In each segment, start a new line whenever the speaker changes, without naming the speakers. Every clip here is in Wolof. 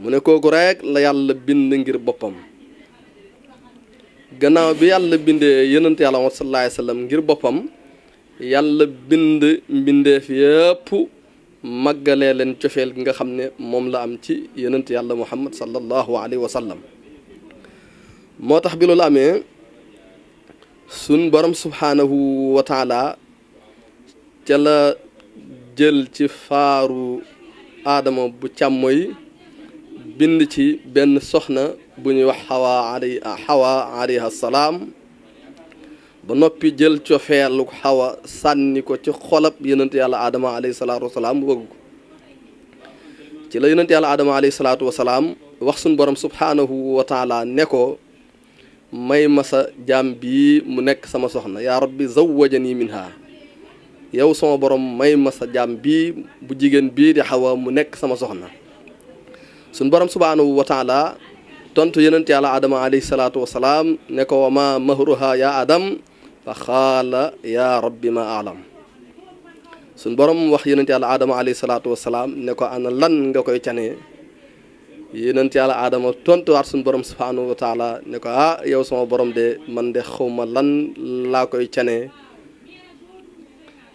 mu ne kooku rek la yàlla bind ngir boppam gannaaw bi yàlla bindee yonent yàlla Muhammad sallallahu alayhi wa sallam ngir boppam yàlla bind mbindeef yëpp màggalee leen cofeel gi nga xam ne moom la am ci yonent yàlla Muhammad sallallahu alayhi wa sallam moo tax bi loolu amee sun borom subhaanahu wa taala ca la jël ci faaru aadama bu càmmoy bind ci benn soxna bu ñuy wax xawa alayha salaam ba noppi jël cofeelu xawa sànni ko ci xolab yonent yàlla aadama alayhi salaatu wasalaam mu bëgg ko ci la yonent yàlla aadama alayhi salaatu wasalaam wax sun borom subhaanahu wa taala ne ko may ma sa jaam bii mu nekk sama soxna yaa rabbi zawwajani minha yow sama borom may ma sa jaam bii bu jigéen bii di xawa mu nekk sama soxna sun borom subhaanahu wa taala tontu yonent yàlla adama alayhi salaatu wasalaam ne ko wa ma mahruha ya adam fa xaala ya rabbi ma alam sun borom wax yonent yàlla adama alayhi salaatu wasalaam ne ko ana lan nga koy canee yonent yàlla aadama tontuwaat suñu borom subhaanahu wa taala ne ko yow sama borom de man de xawma lan laa koy canee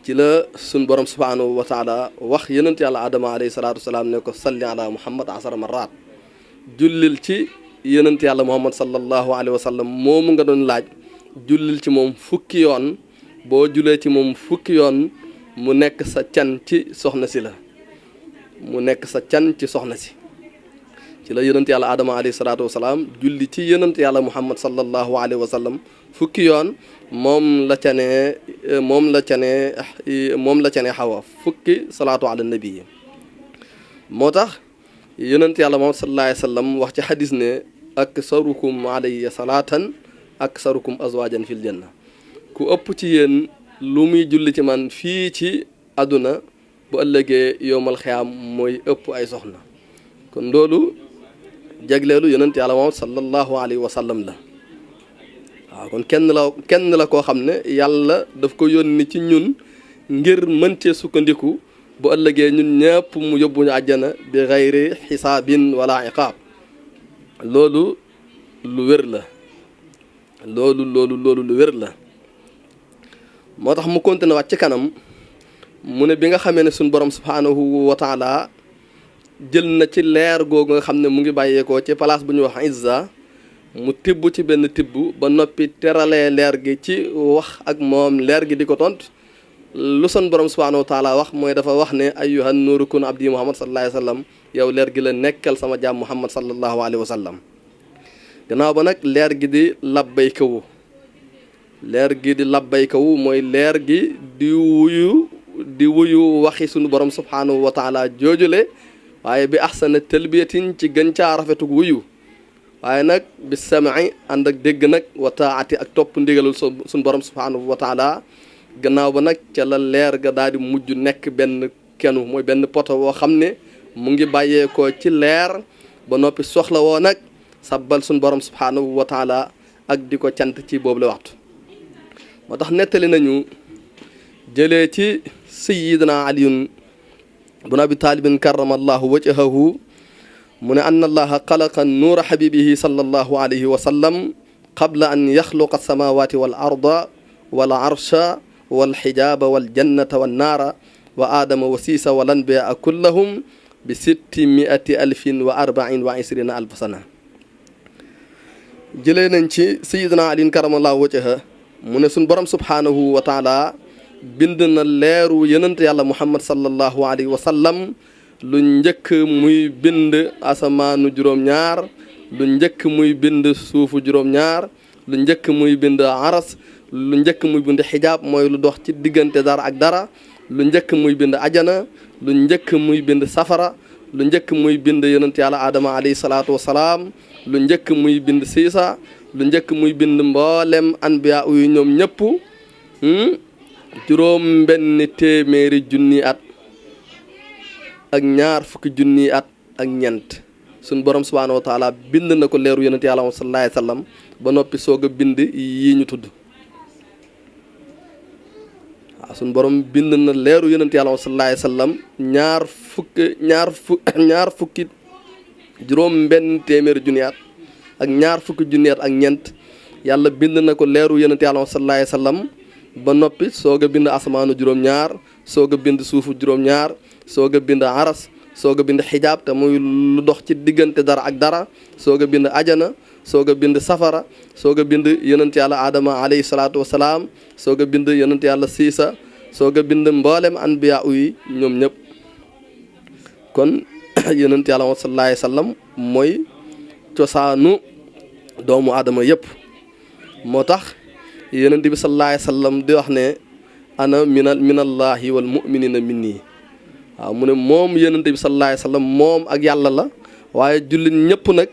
ci la suñu borom subhaanahu wa taala wax yonent yàlla aadama alayhi salaatu wasalaam ne ko salli ala muhammad asara marat jullil ci yonent yàlla muhammad sallallahu alayhi wa sallam moomu nga doon laaj jullil ci moom fukki yoon boo julee ci moom fukki yoon mu nekk sa can ci soxna si la mu nekk sa can ci soxna si ci la yonent yàlla adama alayhi salaatu wasalaam julli ci yonent yàlla muhammad sallallahu alayhi wa sallam fukki yoon moom la cane xawa fukki salaatu ala nabi moo tax yonent yàlla muhammad sallallahu alayhi wa sallam wax ci xadis ne aksarukum alayya salaatan aksarukum azwajan fil janna ku ëpp ci yéen lu muy julli ci man fii ci àdduna bu ëllëgee yowmal xiyaam mooy ëpp ay soxna kon loolu jagleelu yonent yàlla moom sallallahu alayhi wa sallam la waaw kon kenn la koo xam ne yàlla daf ko yónni ci ñun ngir mën cee sukkandiku bu ëllëgee ñun ñëpp mu yóbbu ñu àjjana bi xayri xisaabin wala iqaab loolu lu wér la loolu lu wér la moo tax mu continué waat ci kanam mu ne bi nga xamee ne suñ borom subhaanahu wa taala jël na ci leer googu nga xam ne mu ngi bàyyeekoo ci place bu ñuy wax Izza mu tibb ci benn tibb ba noppi teralee leer gi ci wax ak moom leer gi di ko tont lu son borom subhaanahu wa taala wax mooy dafa wax ne ayyuhan nuuru kun abdi muhammad sallallahu alayhi wa sallam yow leer gi la nekkal sama jaam muhammad sallallahu alayhi wa sallam gannaaw ba nag leer gi di labbaykawu mooy leer gi di wuyu waxi sunu borom subhaanahu wa taala joojule waaye bi ahsana talbiyatin ci gën caa rafetug wuyu waaye nag bi sam'i ànd ak dégg nag wa taati ak topp ndigalul suñu borom subhaanahu wa taala gannaaw ba nag ca la leer ga daal di mujj nekk benn kenu mooy benn poto woo xam ne mu ngi bàyyeekoo ci leer ba noppi soxla woo nag sabbal suñu borom subhaanahu wa taala ak di ko cant ci boobu la waxtu moo tax nettali nañu jëlee ci sayyidina aliyun bun abi taalibin karamallahu wajhahu mu ne anna allaha xalaqa nuura xabibihi sallallahu alayhi wa sallam qabla an yaxluqa samawati wal arda wal arsha wal xijaaba wal jannata wan naara wa aadama wa siisa wal anbiyaa kullahum bi 624 alf sana jëlee nañ ci sayyidina aliyun karamallahu wajhahu mu ne suñ borom subhaanahu wa taala bind na leeru yonent yàlla muhammad sallallahu alayhi wa sallam lu njëkk muy bind asamaanu juróom-ñaar lu njëkk muy bind suufu juróom-ñaar lu njëkk muy bind aras lu njëkk muy bind xijaab mooy lu dox ci diggante dara ak dara lu njëkk muy bind ajana lu njëkk muy bind safara lu njëkk muy bind yonent yàlla adama alayhi salaatu wasalaam lu njëkk muy bind siisa lu njëkk muy bind mboolem anbiya yu ñoom ñëpp juróom benn téeméeri junni at ak ñaar fukki junni at ak ñeent suñ borom subhaanahu wa taala bind na ko leeru yonent yàlla sallallahu alayhi wa sallam ba noppi soog a bind yii ñu tudd waaw suñ borom bind na leeru yonent yàlla sallallahu alayhi wa sallam ñaar fukki juróom benn téeméeri junni at ak ñaar fukki junni at ak ñeent yàlla bind na ko leeru yonent yàlla sallallahu alayhi wa sallam ba noppi soog a bind asamaanu juróom-ñaar soog a bind suufu juróom-ñaar soog a bind aras soog a bind xijaab te muy lu dox ci diggante dara ak dara soog a bind ajana soog a bind safara soog a bind yonent yàlla Adama alayhi salaatu wasalaam soog a bind yonent yàlla Siisa soog a bind mboolem anbiya yi ñoom ñëpp kon yonent yàlla sallallahu alayhi wa sallam mooy cosaanu doomu aadama yëpp moo tax yonent bi sallallahu alayhi wa sallam di wax ne ana minallahi wal muminina minni waaw mu ne moom yonent bi sallallahu alayhi wa sallam moom ak yàlla la waaye jullit ñëpp nag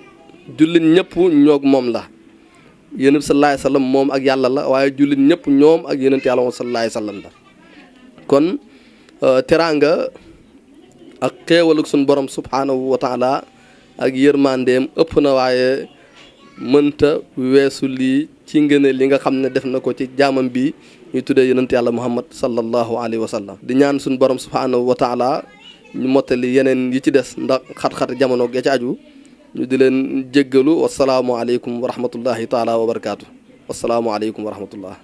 jullit ñëpp ñoog moom la yonent bi sallallahu alayhi wa sallam moom ak yàlla la waaye jullit ñëpp ñoom ak yonent yàlla sallallahu alayhi wa sallam la kon teraanga ak xéewalug suñu borom subhanahu wa taala ak yërmandeem ëpp na waaye mënta weesu lii ci ngëne li nga xam ne def na ko ci jaamam bi ñuy tuddee yonent yàlla muhammad sallallahu alayhi wa sallam di ñaan suñu borom subhanahu wa taala ñu mottali yeneen yi ci des ndax xat-xat jamono ga ci aju ñu di leen jéggalu wasalaamu aleykum wa rahmatullahi taala wa barakaatu wasalaamu aleykum wa rahmatullah